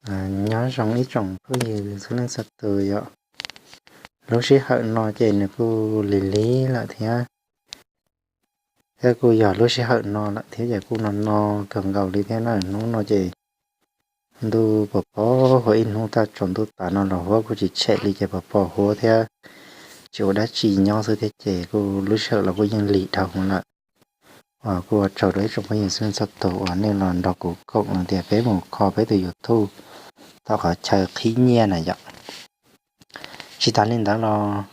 Nyob zoo ib tsoom phooj ywg txhua leej txhua tus yom. Lub sij hawm no ces nws kuj lig lig lawm thiab, thiab kuj yog lub sij hawm no lawm thiab ces kuj no no kawg nkaus li thiab na. Hnub no ces ntuj pos pos huab, ib hnub tag tsaus ntuj tas no los huab kuj tsis tshem li ces pos pos huab thiab tsis ua dab tsi nyob xwb thiab ces kuj lub sij hawm los kuj yeej lig dhau lawm. Uas kuj ua tsaug rau ib tsoom phooj ywg txhua leej txhua tus uas nej los nrog kuv koom tias peb mus kho peb tus YouTube tau qhov chaw qhib nyiaj na yom. Tsis tas li ntawd los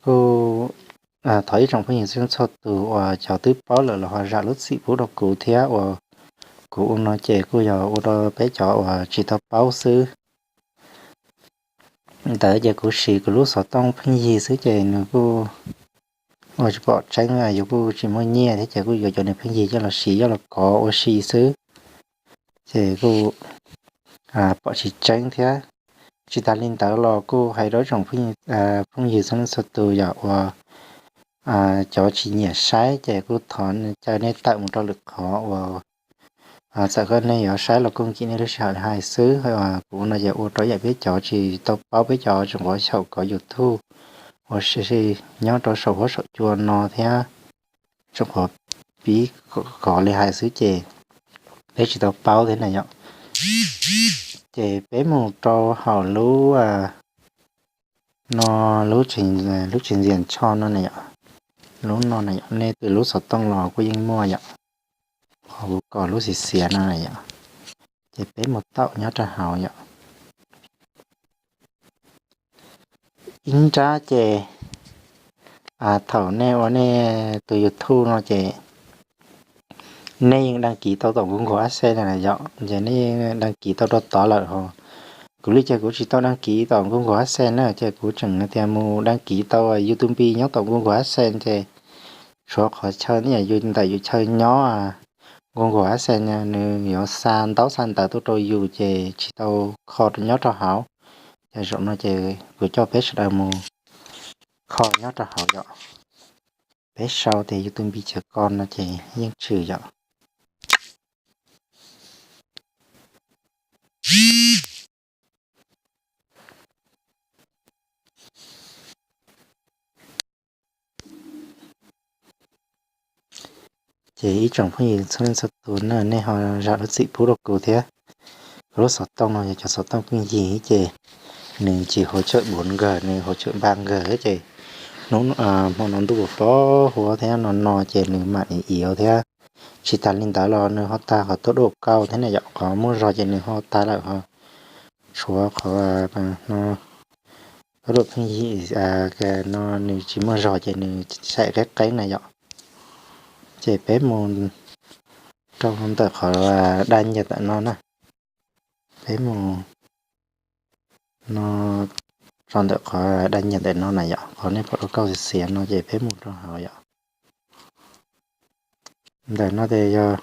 kuj thov ib tsoom phooj ywg txhua leej txhua tus uas cov twb paub lawm los ho zam lub txim pub rau kuv thiab. Uas kuv ua no ces kuj yog ua rau peb cov uas tsis tau paub xwb. Ntawd ces kuv siv kuv lub xov tooj pheej yig xwb ces nws kuj ua tsis pom tseeb, yus kuj tsis muaj nyiaj thiab ces kuj yuav cov niag pheej yig coj los siv coj los kov ua si xwb, ces kuj pom tsis tseeb thiab. Tsis tas li ntawd los kuj hais rau ib tsoom phooj ywg txhua leej txhua tus yom, uas cov tsis nyiam saib ces kuj thov caw nej tawm mus rau lwm qhov uas txawm koj nej yuav saib los kuj nkim nej lub sij hawm hais xwb. Kuv no ces ua rau yam peb cov tsis tau paub, peb cov tseem qhuav xyaum kov YouTube ua si nyob rau saum huab saum cua no thiab tseem qhuav pib kov li hais xwb ces peb tsis tau paub thiab na yom. Ces peb mus rau hauv lub no, lub tsis ntxias tsho no na yom. Lub no na yom, nej tus lub xov tooj los kuj yeej muaj yom. Qhov kuv kos lub xiav xiav no na yom, ces peb mus taum nyob rau hauv yom. Ib nrab ces thaum nej ua nej tus YouTube no ces nej yeej đăng ký tau tom Google AdSense na yom, ces nej yeej đăng ký tau rau tod lawm ho. Kuv li ces kuv tsis tau đăng ký tom Google AdSense na, ces kuv tseem tias mus đăng ký tau YouTube nyob tom Google AdSense ces tshuav qhov chaw ntawm yus chaw nyob Google AdSense nws yuav xa ntaub xa ntawv tuaj rau yus ces tsis tau kho nyob rau hauv. Ces zaum no ces kuv coj peb sawv daws mus kho nyob rau hauv yom. Peb sau tias YouTube chaw ko no ces yeej tshwm yom. Ces ib tsoom phooj ywg txhua leej txhua tus na, nej ho zam lub txim pub rau kuv thiab. Kuv lub xov tooj no yog cov xov tooj pheej yig ces nws tsis hỗ trợ bốn G, nws hỗ trợ ba G thiab ces hnub hmo no ntuj pos pos huab thiab no no ces nws mam li yếu thiab. Tsis tas li ntawd los nws ho tag qhov tốc độ cao thiab na yom, qhov muaj zog ces nws ho tag lawm ho. Tshuav qhov no tốc độ pheej yig no nws tsis muaj zog ces nws saim qeeb qeeb na yom. Ces peb mus rau ntawm qhov đăng nhập ntawm no na. Peb mus no rau ntawm qhov đăng nhập ntawm no na yom, qhov nej pom rau kauj xiav xiav no ces peb mus rau hauv yom. Ntawm no ces yog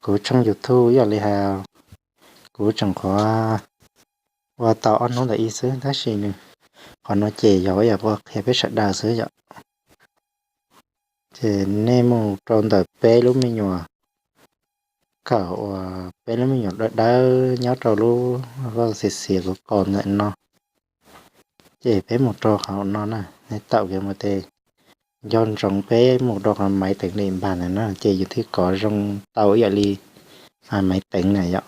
kuv tshooj YouTube ib yam li hais, kuv tseem qhuav ua tau ob hnub ntawm ib xwb tab sis nws qhov no ces yog ib yam qhuav qhia peb sawv daws xwb yom. Ces nej mus rau ntawm peb lub me nyuam kawm uas peb lub me nyuam dawb dawb nyob rau lub voj xiav xiav kuv kos ntawm no. Ces peb mus rau hauv no na, nej taum kiag mus tes nco ntsoov peb mus rau qhov máy tính để bàn ntawm no ces yus thiaj kov zoo tau ib yam li máy tính na yom.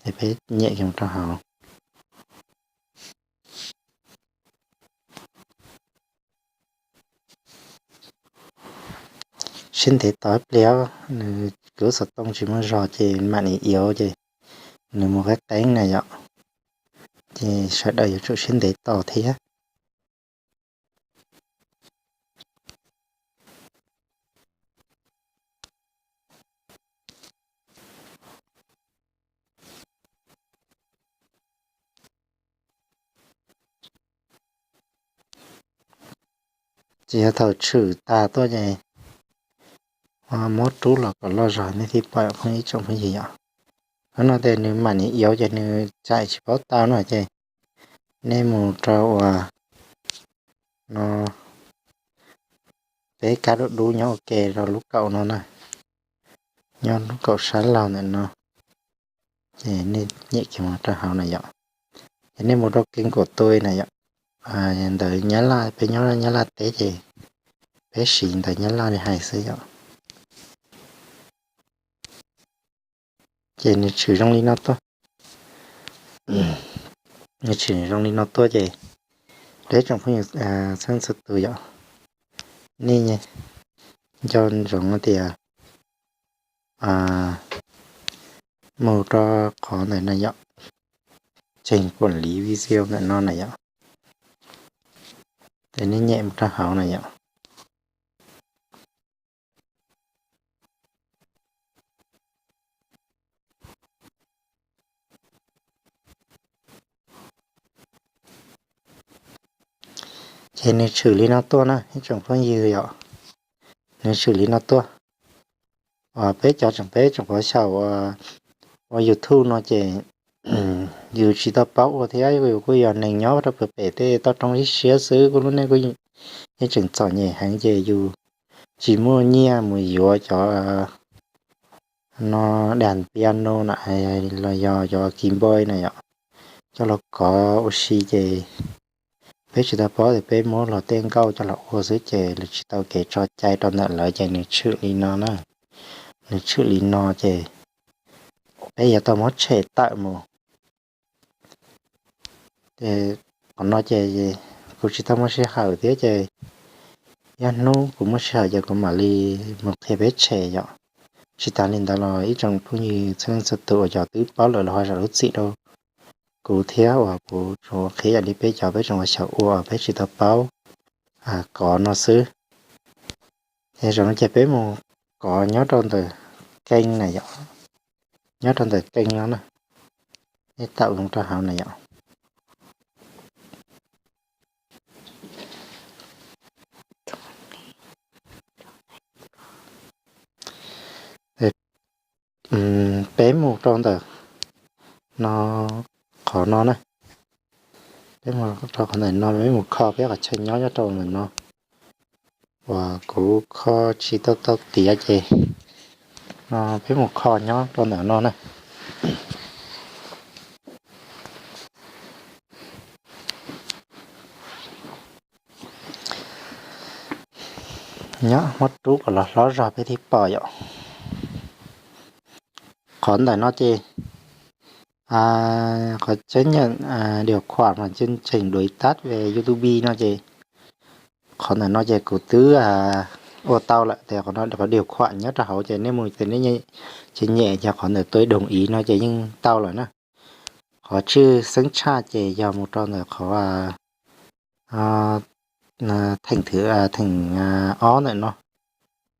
Ces peb nyem kiag mus rau hauv. Siab ntev tos ib pliag, nws kuv xov tooj tsis muaj zog ces mam li iauv ces nws mus qeeb qeeb na yom. Ces sawv daws yuav tsum siab ntev tos thiab. Ces yog thaum tshwm tas tuaj ces muab rub los kom loj zog nej thiaj pom phooj ib tsoom phooj ywg yom. Qhov no ces nws mam li iauv ces nws tsaim tsis paub tau no ces nej mus rau uas no, peb kab dub dub nyob ua ke rau lub kaum no na, nyob lub kaum sab laug ntawm no. Ces nej nyem kiag mus rau hauv na yom. Ces nej mus rau kênh của tôi na yom. Ntawv Nyab Laj, peb nyob Nyab Laj teb ces peb siv ntawv Nyab Laj li hais xwb yom. Ces nws tshwm zoo li no tuaj. Nws tshwm zoo li no tuaj ces peb tsoom phooj ywg txhua leej txhua tus yom, nej nco ntsoov tias mus rau qhov ntawm no yom, cheem kuam liv video ntawm no na yom. Ces nej nyem mus rau hauv na yom. Ces nws tshwm li no tuaj na ib tsoom phooj ywg yom. Nws tshwm li no tuaj. Peb cov tseem peb tsoom qhuav xyaum ua YouTube no ces yus tsis tau paub ua thiab, yus kuj yog neeg nyob rau pem tej toj roob siab xwb, kuj lub neej kuj yeej tseem txom nyem heev ces yus tsis muaj nyiaj mus yuav cov no, đàn piano na, los yog cov keyboard na yom, coj los kov ua si ces peb tsis tau paub tias peb muab luag tej nkauj coj los ua xwb ces lawv tsis tau kev tso cai rau ntawm lawv ces nws tshwm li no na. Nws tshwm li no ces peb yuav tau muab tshem tawm mus. Ces qhov no ces kuv tsis tau muaj sij hawm thiab ces yog hnub kuv muaj sij hawm ces kuv mam li mus qhia peb tshem yom. Tsis tas li ntawd los ib tsoom phooj ywg txhua leej txhua tus uas cov twb paub lawm los ho zam lub txim rau kuv thiab uas kuv tsuas qhia yam li peb cov peb tsoom ua xyaum ua peb tsis tau paub kov no xwb. Ces zaum no ces peb mus kov nyob rau ntawm kênh na yom, nyob rau ntawm kênh no na, nej tawm mus rau hauv na yom. Peb mus rau ntawm no, qhov no na, peb mus rau qhov ntawm no, peb mus kho peb qhov chaw nyob nyob rau ntawm no uas kuv kho tsis tau tau tiav ces no peb mus kho nyob rau ntawm no na. Nyob muab rub kom los hlob zog peb thiaj pom yom. Qhov ntawm no ces qhov chấp nhận điều khoản mà chương trình đối tác về YouTube no ces qhov ntawm no ces kuv twb ua tau lawm tias qhov điều khoản nyob rau hauv ces nej mus ces nej nyem yog qhov ntawm tôi đồng ý no ces yeej tau lawm na. Qhov tswj xeeb tshaj ces yog mus rau ntawm qhov theem thwv, theem ob ntawm no,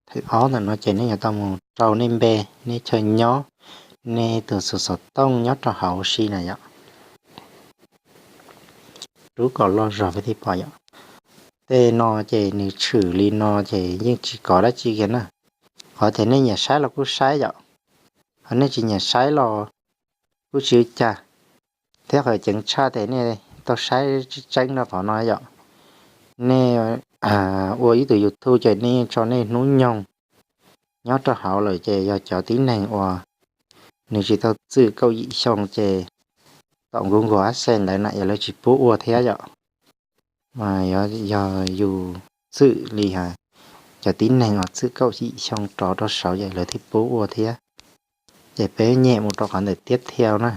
theem ob ntawm no ces nej yuav tau mus rau nej npe, nej chaw nyob, nej tus xov tooj nyob rau hauv si na yom. Rub kom loj zog peb thiaj pom yom. Tej no ces nws tshwm li no ces yeej tsis kov dab tsi kiag na. Qhov tias nej nyiam saib los kuj saib yom, qhov nej tsis nyiam saib los kuj tsis ua cas, thiab qhov ceev tshaj tias nej tau saib tseeb tseeb rau qhov no yom. Nej ua ib tug YouTube ces nej tso nej hnub nyoog nyob rau hauv lawm ces yog cov tib neeg uas nws tsis tau txwm kaum yim xyoo ces tom Google AdSense ntawd na yog lawv tsis pub ua thiab yom. Mas yog yus txwm li hais, cov tib neeg uas txwm kaum yim xyoo rov rau saud ces lawv thiaj pub ua thiab. Ces peb nyem mus rau qhov ntawm tiếp theo na.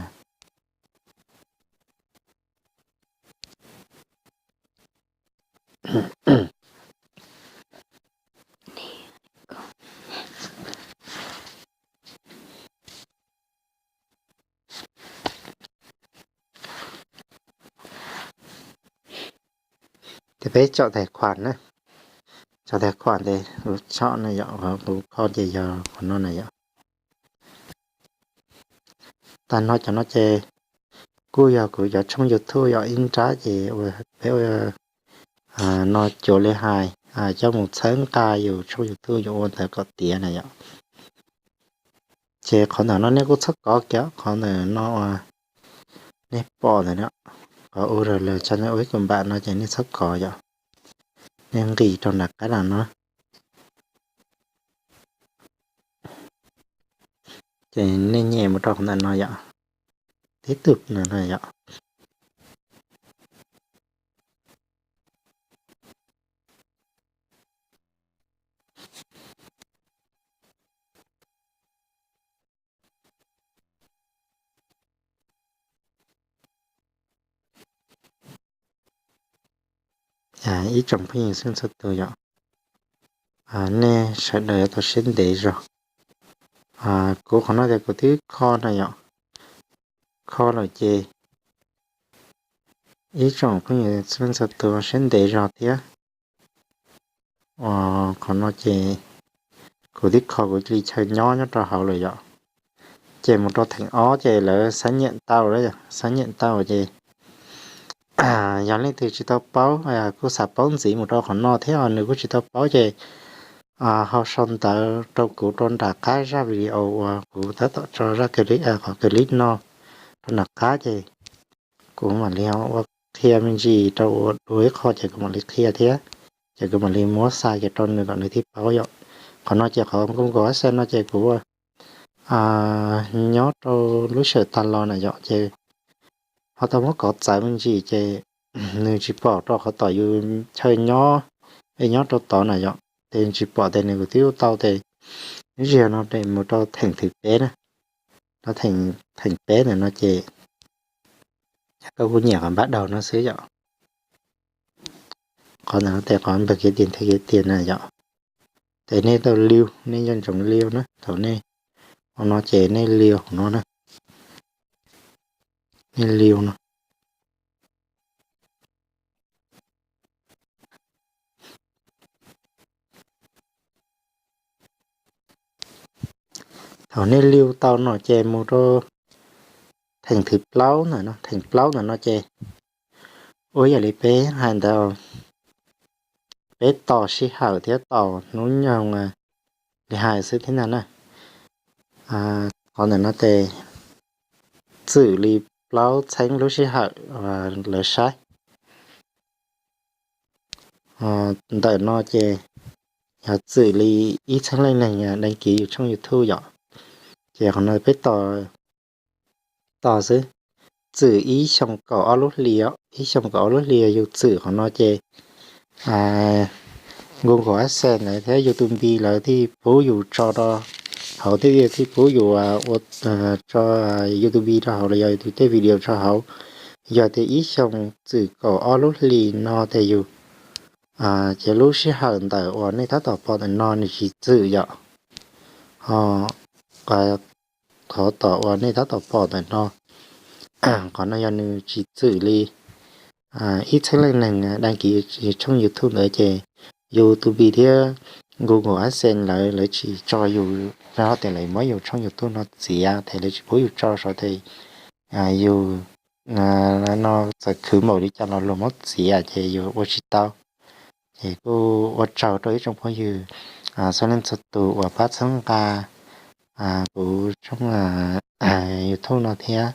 Ces peb chọn tài khoản na, chọn tài khoản ces kuv chọn na yom, kuv kho ces yog qhov no na yom. Tag no cov no ces kuj yog kuv cov tshooj YouTube yom, ib nrab ces peb ua no cuav li hais coj mus txhawb nqa yus tshooj YouTube yus ua ntawd kom tiav na yom. Ces qhov ntawm no nej kuj txhob kov kiag, qhov ntawm no uas nej pom ntawm no, qhov U R L channel ub kom npam no ces nej txhob kov yom, nej nqis rau nram qab no. Ces nej nyem mus rau qhov ntawm no yom. tib tug no na yom. Ib tsoom phooj ywg txhua txhua tus yom, nej sawv daws yuav tau siab ntev zog. Kuv qhov no ces kuv twb kho na yom, kho lawm ces ib tsoom phooj ywg txhua txhua tus siab ntev zog thiab. Qhov no ces kuv twb kho kuv li chaw nyob nyob rau hauv lawm yom. Ces mus rau theem ob ces lawv xab nyiam tau lawm, xab nyiam tau ces yog leej twg tsis tau paub, kuj xav paub ntxiv mus rau qhov no thiab nws kuj tsis tau paub ces ho sau ntawv rau kuv rau nram qab zaj video uas kuv tab tom tso zaj clip, qhov clip no rau nram qab ces kuv mam li ua qhia me ntsis rau ua dua ib qho ces kuv mam li qhia thiab, ces kuv mam li muab xa kiag rau nws kom nws thiaj paub yom. Qhov no ces qhov Google AdSense no ces kuv nyob rau lub sij hawm tag los na yom, ces ho tau muab kov txawv me ntsis ces nws tsis pom rau qhov tom yus chaw nyob, es nyob rau tod na yom, ces tsis pom tes nws kuj twb tau tes. Ib zaug no mus rau theem thib peb na, rau theem peb ntawm no ces koj kuj nyiam qhov npab daug no xwb yom. Qhov ntawm no tes qhov npawg kev tias thiab kev tias na yom, ces nej tau liu, nej nco ntsoov liu na, thaum nej ua no ces nej liu no na, nej liu no. Thaum nej liu tau no ces mus rau theem thib plaub ntawm no, theem plaub ntawm no ces ua yam li peb hais ntawd, peb tos sij hawm thiab tos hnub nyoog li hais xwb thiab ntag na. Qhov ntawm no ces txwm li plaub txheeb lub sij hawm lawv saib. Ntawm no ces yog txwm li ib txheeb leej neeg đăng ký yus tshooj YouTube yom. Ces qhov no peb tos, tos xwb, txwm ib xyoo kaum ob lub hlis, ib xyoo kaum ob lub hlis yus txwm qhov no ces Google AdSense lawv thiab YouTube lawv thiaj pub yus tso rau hauv, thiaj thiaj pub yus ua, tso YouTube rau hauv los yog yus tej video rau hauv. Yog tias ib xyoo txwm kaum ob lub hlis no tes yus, ces lub sij hawm ntawm uas nej tab tom pom ntawm no nws tsis txwm yom. Ho qhov tom uas nej tab tom pom ntawm no, qhov no yog nws tsis txwm li ib txheeb leej neeg đăng ký tshooj YouTube ntawd ces YouTube thiab Google AdSense lawv, lawv tsis tso yus, rau qhov tias lawv muab yus tshooj YouTube no txiav ces lawv tsis pub yus tso saum tes yus no txawm khwv npaum li cas los luag muab txiav ces yus ua tsis tau. Ces kuj ua tsaug rau ib tsoom phooj ywg txhua leej txhua tus uas pab txhawb nqa kuv tshooj YouTube no thiab.